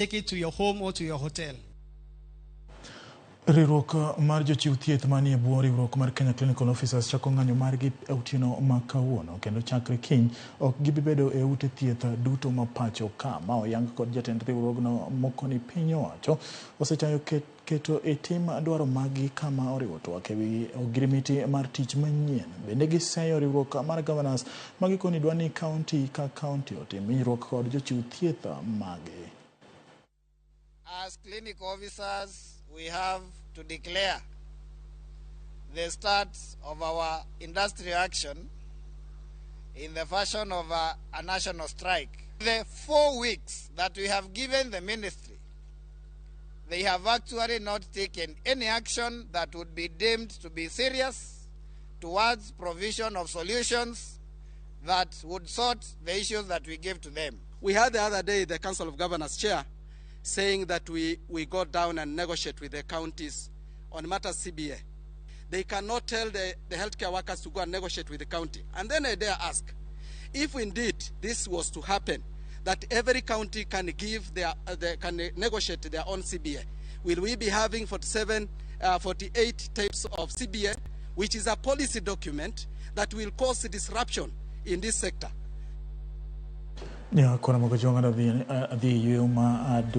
Take it to your home or to your hotel. Riwruok mar jochiw thieth manie bwo riwruok mar Kenya Clinical Officers chako ng'anyo margi e otieno ma kawuono kendo chakre kiny ok gibi bedo e ute thieth duto ma pacho ka. Ma oyang kod jatend riwruogno mokoni piny owacho osechayo keto e tim dwaro maggi kama oriwo twak ewi ogirimiti mar tich manyien. Bende giseyo riwruok mar governors ma gikoni dwa ni kaunti ka kaunti otim winjruok kod jochiw thieth mage. As clinical officers, we have to declare the start of our industrial action in the fashion of a national strike. The 4 weeks that we have given the ministry, they have actually not taken any action that would be deemed to be serious towards provision of solutions that would sort the issues that we gave to them. We had the other day the Council of Governors chair saying that we go down and negotiate with the counties on matters CBA. They cannot tell the healthcare workers to go and negotiate with the county. And then I dare ask, if indeed this was to happen, that every county can give their, they can negotiate their own CBA, will we be having 47, 48 types of CBA, which is a policy document that will cause disruption in this sector? Ya kora mogo jong'ado dhi e yweyo ma